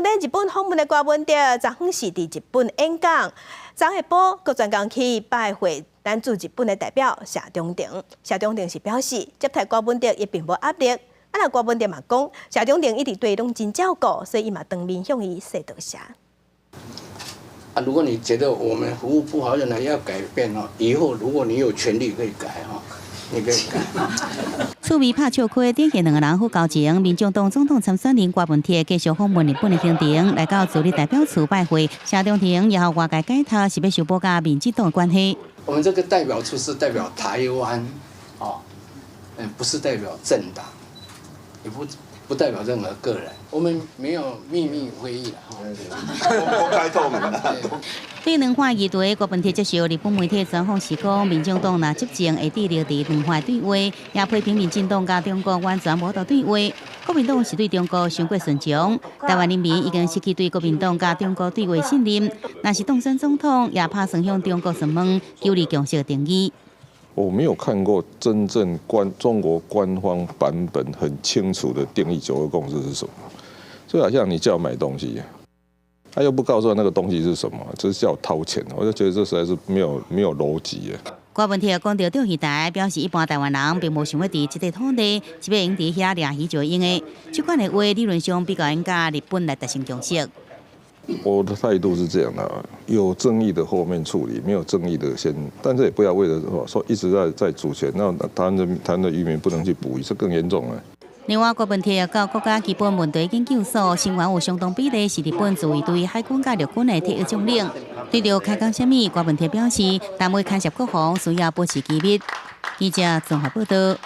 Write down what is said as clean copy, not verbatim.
佇日本訪問的郭文哲，昨昏是佇日本演講，昨下晡閣專工去拜會咱駐日本的代表謝長廷。謝長廷是表示接待郭文哲伊並無壓力，啊若郭文哲嘛講，謝長廷一直對伊攏真照顧，所以伊嘛當面向伊說多謝。啊，如果你覺得我們服務不好，原來要改變哦，以後如果你有權利可以改哈，你可以改。趣味拍笑開，展現兩个人好交情。民眾黨總統參選人郭文哲繼續訪問日本的行程，來到駐日代表處拜會。謝長廷也予外界解讀是欲修補佮民進黨關係。我們這個代表處是代表台灣，哦，不是代表政黨，也不代表任何個人。我們沒有秘密會議。公開透明。對兩岸議題，郭文哲接受日本媒體專訪時講，民眾黨若執政會致力佇兩岸對話，也批評民進黨佮中國完全無法度對話。國民黨是對中國傷過順從，台灣人民已經失去對國民黨佮中國對話信任。若是當選總統，也拍算向中國詢問九二共識的定義。我沒有看過真正中國官方版本很清楚的定義九二共識是什麼，就好像你叫我買東西，他又不告訴我那個東西是什麼，就是叫我掏錢，我就覺得這實在是沒有邏輯啊。郭文哲講著釣魚台，表示一般台灣人並無想欲佇這塊土地，只欲用佇遐掠魚就會用的。這款的話理論上比較應佮日本來達成共識。我的態度是這樣的，有爭議的後面處理，沒有爭議的先，但是也不要為了說一直在主權，那台灣的漁民不能去捕魚，這更嚴重了。另外，郭文哲到國家基本問題研究所，成員有相當比例是日本自衛隊海軍佮陸軍的退役將領。對著開講啥物，郭文哲表示，單位牽涉國防需要保持機密。記者綜合報道。